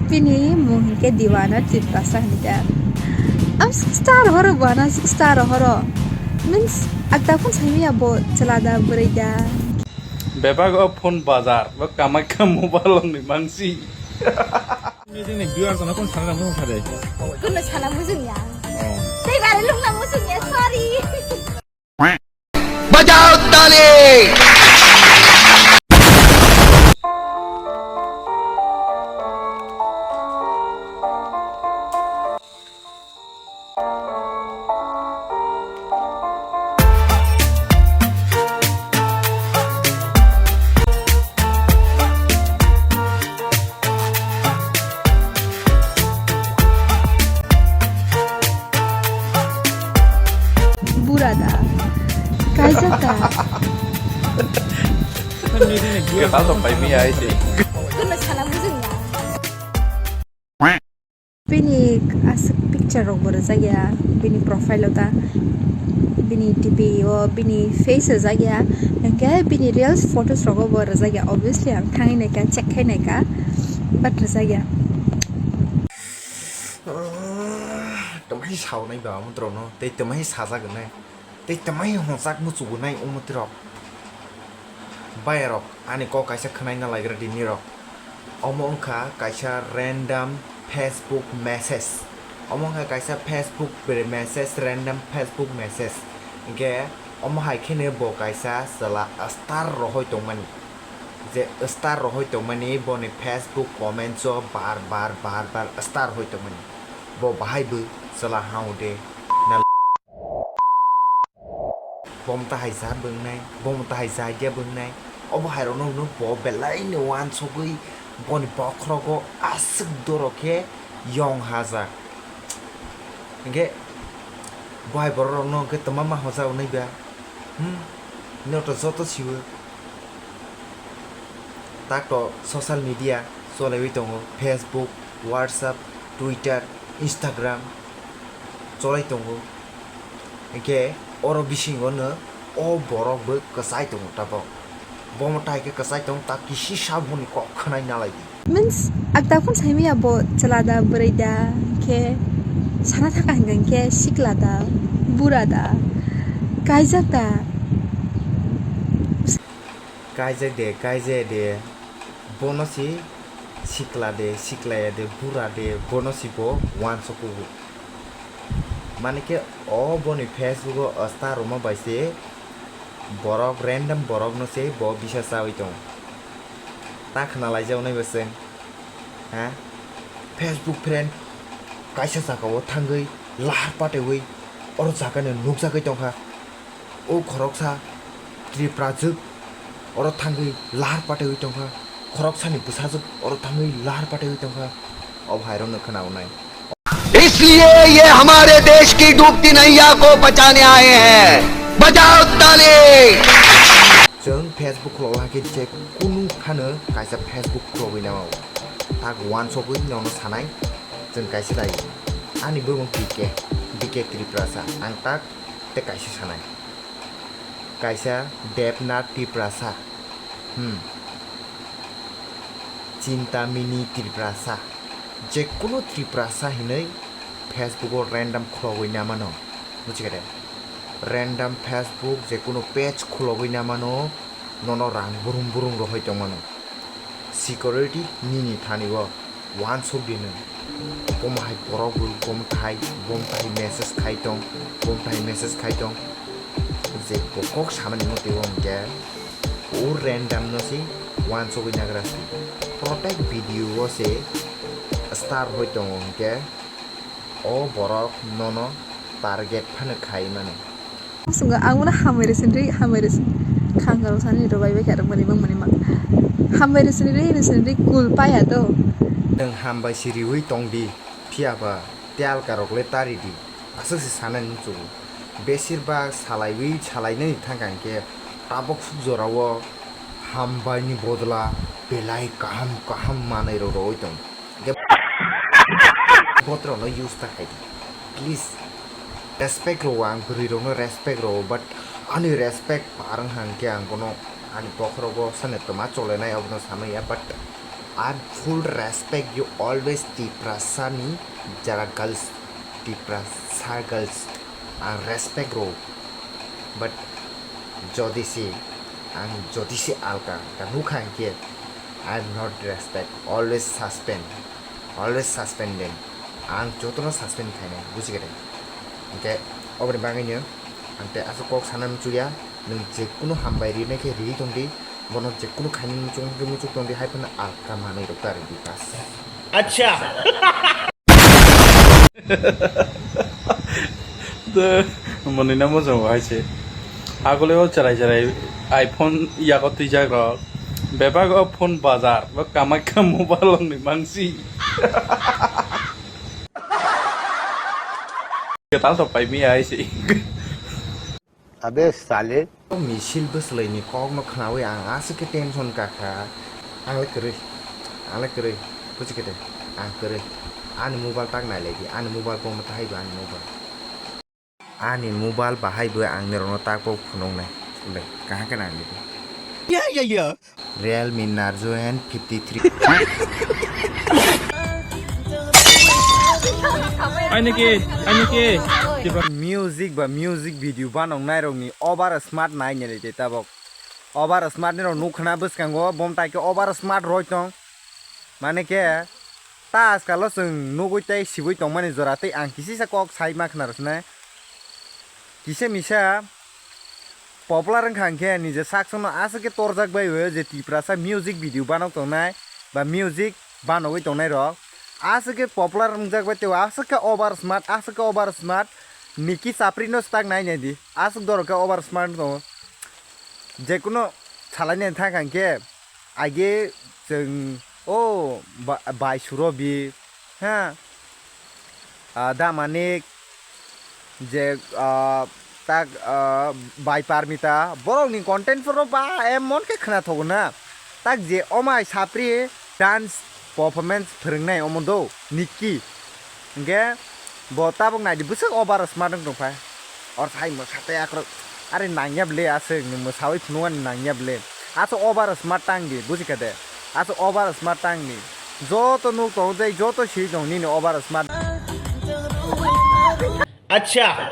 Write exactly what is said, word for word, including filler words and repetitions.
Bini mung hinkhe Diwana Tiprasa hinwi da. Ang star horo bo, ano star horo. Means, ang daphun saimaya bo chwla da, bwrwi da. Bebak o phone bazar, bo Kamakhya mobile ni mangsi. Nini viewers no kon sana mung sare. Kuno sana mujung ya. Oh. Tei bare lungna mujung ya, sorry. Bajao tali. Burada. Kaijak da. Kata to pai mi ai se. Kuno sana mujung ya. Bini aswk picture rok bo rwjak ya, bini profile o ta, bini D P o bini face rwjak ya, hwnkhe bini reels photos rogo bo rwjak ya, obviously ang thangwi naikha, check khai naikha, but rwjak ya. Tamai saunai ba omotrokno tei tamai sajak wnai. Tei tamai hwnjak muchungo nai omo twi rok. Bayarok, ani kok kaisa khwnaina laigra di nirok. Omo wngkha kaisa random Facebook message. Omo wngkha kaisa Facebook bre-, message, random Facebook message. Hinkhe omo hai kheno bo kaisa chwla star rohoi tongmani. Je star rohoi tongmani boni Facebook comments o bar bar bar bar star rohoi tongmani. Bo bahai bo chwla hao de na Bo mota hai jat bo wngnai, bo mota hai jat ya bo wngnai. Obo hai rokno hwnwi bo belai no uansugwi boni bokhorogo aswk doro khe yong hajak. Hinkhe bo hai borok rokno hwnkhe twma ma hoja wnwi ba? Hmm? Nini to joto siwo. Tak to social media cholaiwi tongo, Facebook, WhatsApp, Twitter, Instagram cholai tongo. Hinkhe oro bisingo no o borok bo kwchai tongo tabok. Bo mota hai khe kwchai tongo, ta kisi sa boni kok khwnai nalai di. Means, ang daphun saimaya bo chwla da, bwrwi da, khe sana thaka hinkha hinkhe sikla da, bura da, kaijak da. Kaijak de, kaijak de, bono si sikla de, siklaya de, bura de, bono si bo uansuk kugo. Mani khe o boni Facebook o star rwma bai se borok, random borok no se bo bisa chawi tongo. Ta khna laijak nai bo chwng, ha? Facebook friend kaisa jaga o thangwi lahar pataiwi oro jaga ni nukjagwi tongkha. O khoroksa Tripura jwk oro thangwi lahar pataiwi tongkha, khoroksani bwsajwk oro thangwi lahar pataiwi tongkha, o bhairokno khwnaunai. इसलिए ये हमारे देश की डूबती नैया को बचाने आए हैं। बजाओ ताली। Chwng Facebook khulok lagi je kunu phano kaisa Facebook khulogwi namo. Tak uansugwi nono sanai chwng kaisa dai. Ani bumung B K, B K Tripurasa. Ang tak tei kaisa sanai. Kaisa Debnath Tiprasa, hmm, Chintamini Tiprasa, jekunu Tiprasa hinwi Facebook o random khulogwi namano, bujikhade? Random Facebook jekunu page khulogwi namano, nono rang burum burum rohoi tongmano. Security nini thani o uansuk di nwng. Bomo hai borok bo, bomo thai, bomo thai message khai tong, bomo thai message khai tong. Je bo kok samani motwi o hwnkhe o random no se uansugwi nagra se. Protect video o se star hoi tongo hwnkhe o borok nono target phano khai mano. Swngo, ang bono hambai rw sini rwi, hambai rw sini. Khang rw sani rw bai bai khe rw mani bang mani ma. Hambai rw sini rwi, rw sini rwi kul paya to. Nwng hambai si riwi tong di, phiya ba tei alka rok le ta ri di. Aswk se sanani muchungo. Besir bak salaiwi salainani thangkha hinkhe tabok suk jorao hambai ni bodla belai kaham kaham manwi rok rwwi tongo. Hinkhe botrokno use ta khai di. Please. Respect rwo, ang bwrwi rokno respect rwo, but ani respect par wngkha hinkhe ang bono ani bokhorogo sani twma cholenai abono sanai ya, but I full respect you always Tiprasani jara girls, Tiprasa girls, ang respect rw. But jodi se ang jodi se alka ka nukha hwnkhe, I am not respect, always suspend, always suspended. Ang jotono suspend khainai, bujikhade. Hwnkhe oboni bagwino ang tei aswk kok sana muchukya, nwng jekunu hambai rinai khe riwi tongdi, bono jekunu khainani muchung muchung tongdi, hai phano alka manwi rok ta rwdi bas. Acha. De, mwnwi na mojang hai se. Agole o chwrai chwrai iPhone yago twijak rok. Bebak o phone bazar, bo Kamaikha mobile ni mangsi. Kwtal to pai mi ai se. Abe sale. Misil bwswlaini kokno khnawi ang aswk khe tension kakha. Ang le kwrwi. Ang le kwrwi. Bujikhade. Ang kwrwi. Ani mobile tak nailai di. Ani mobile kok ma tahai bo ani mobile. Ani mobile bahai bo ang nirokno tak bo phunuknai. Le, kaham khe nang di. Ya, ya, ya. Realme Narzo N fifty three. Aini ke, aini ke. Music ba music video banong nairokni over smart nai nilai tei tabok. Over smart nirok nukha na bwskango bom tai khe over smart roi tong. Mane khe ta ajkalo chwng nugwi tei sibui tongmani jora tei ang kisisa kok sai ma khna rwsnai. Kisa misa popular wngkha hwnkhe nije saksono aswk khe torjak bai o je Tiprasa music video banok tongnai ba music banogwi tongnai rok aswk khe popular wngjak bai tei aswk khe over smart, aswk khe over smart. Niki chapri no swtak nai nai di, aswk dorok khe over smart tongo. Jekunu salai nai thang hwnkhe age chwng o ba-, bai Surobi ha, ah, Damanik, je, ah, tak, ah, bai Parmita, borokni content phoro ba emon khe khna thogo na. Tak je omai sapri dance performance phwrwngnai omo do Nikki. Hwnkhe bo tabuk naidi bwswk over smart wng tongphai. Or sai mwsa tei akrok. Are nangya bwle aswk nwng mwsawi phunukani nangya bwle. Aswk over smart tang di, bujikhade. Aswk over smart tang di. Joto nuk tongo tei joto siri tongo nini over smart. Acha.